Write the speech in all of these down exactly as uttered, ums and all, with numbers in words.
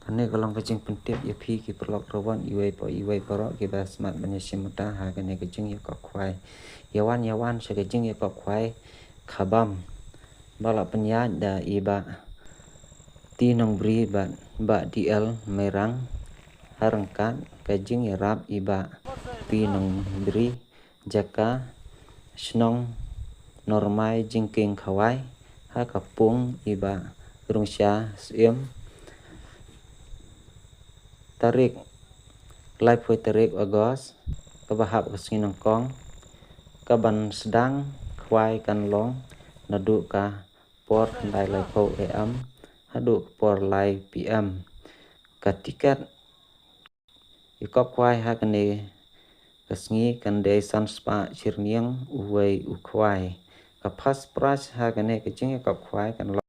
Kane ka long ka jingpyntip ïa phi ki paralok rawan iwei pa iwei baroh kiba smat ban ïashim bynta ha kane ka jingïakop khwai. Ïawan ïawan sha ka jingïakop khwai khabam ba la pynïaid da i Bah T Nongbri bad Bah D L Meirang. Ha ryngkat ka jingïarap i Bah P Nongbri jaka shnong Normai Jingkieng Khawai, ha ka pung i Bah Rungsha Syiem. Tarik laiphew tarik August, kaba hap ka sngi nyngkong, kaban sdang khwai kan long naduh ka por khyndai laiphew A M haduh ka por lai P M. Ka tiket ïakop khwai ha kane ka sngi kan dei san spah shyrniang uwei u khwai. Ka first prize ha kane ka jingïakop khwai kan long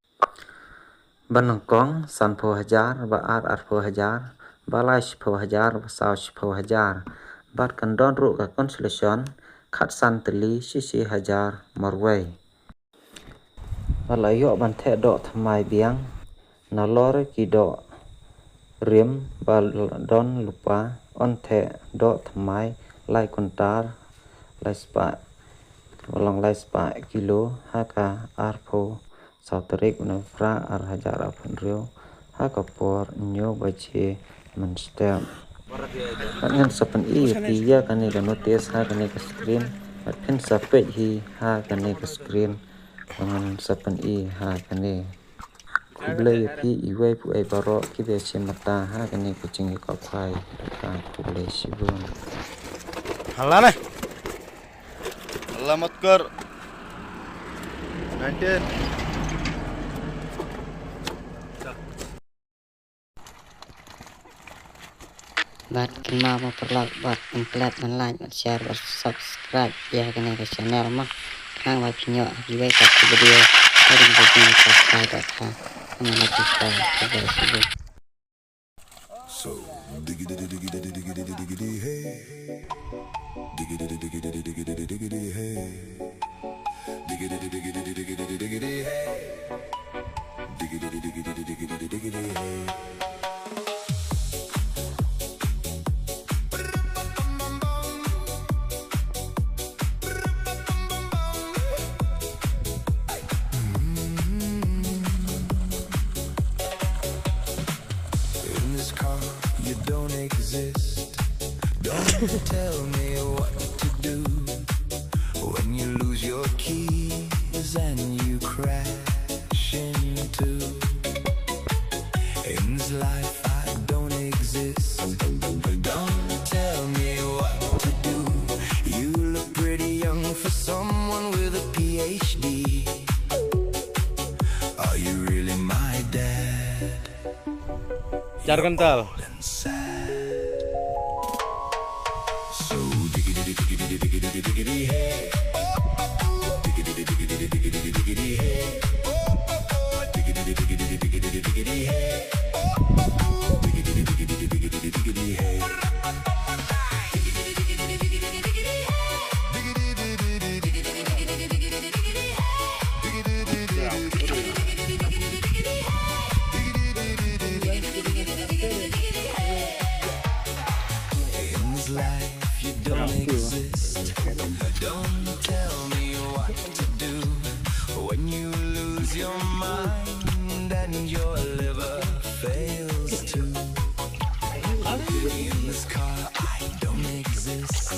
ba nyngkong sanphew hajar, ba ar arphew hajar, ba lai shiphew hajar, ba saw shiphew hajar. Bad kan don ruh ka consolation khatsan tylli shi shi hajar marwei. Ba la ïoh ban theh doh thymmai biang nalor ki doh rim ba la don lypa, yn theh doh thymmai lai kuntal, lai spah, ba long lai spah kilo ha ka arphew saw tarik u Naiphra ar hajar arphew hynriew ha ka por hynñiew baje mynstep. Bad ngan sa pyni ïa phi ïa kane ka notice ha kane ka screen, bad phin sa peit hi ha kane ka screen ba ngan sa pyni ha kane. Khublei ïa phi iwei pa iwei baroh kiba shim bynta ha kane ka jingïakop khwai. Khublei shibun. Hala ne. Hala mat kar. Nineteen. Bad kynmaw mo paralok bad klet ban like bad share bad subscribe ïa kane ka channel mo. Khnang ba phin ïoh kiwei pat ki video. Ïa kane ka channel subscribe bad ha. Kynmaw like share bad subscribe. So, diggity diggity diggity diggity hey. Diggity diggity diggity diggity hey. Diggity diggity diggity diggity hey. Diggity diggity diggity diggity hey. In this car, you don't exist. Don't tell me what to do when you lose your keys and you crash into. In this life, I don't exist. Don't tell me what to do. You look pretty young for someone with a P H D. Are you really my dad? Jar kental. So diggity diggity diggity diggity diggity hey. Diggity diggity diggity diggity diggity hey. Diggity diggity diggity diggity diggity hey. Diggity diggity diggity diggity diggity hey. In this life you don't exist. Don't tell me what to do when you lose your mind and your liver fails too. In this car I don't exist.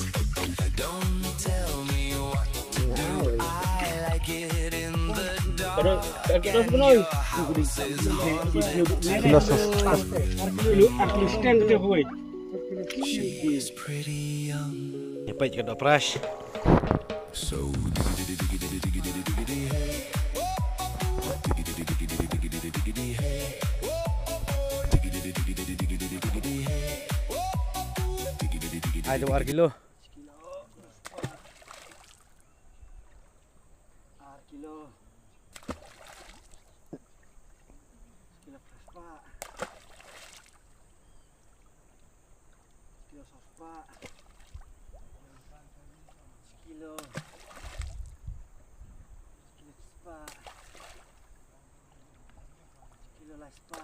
Don't tell me what to do. I like it in the dark and your house is haunted. She is pretty young. Ïa peit ka dok brush. So diggity diggity diggity diggity diggity hey. Diggity diggity diggity diggity diggity hey. Diggity diggity diggity diggity diggity hey. Diggity diggity diggity. Ai, dua kilo. Ar kilo. Kilo plaspa. Kilo sospa. Kilo. Kilo spa. Kilo lai spa.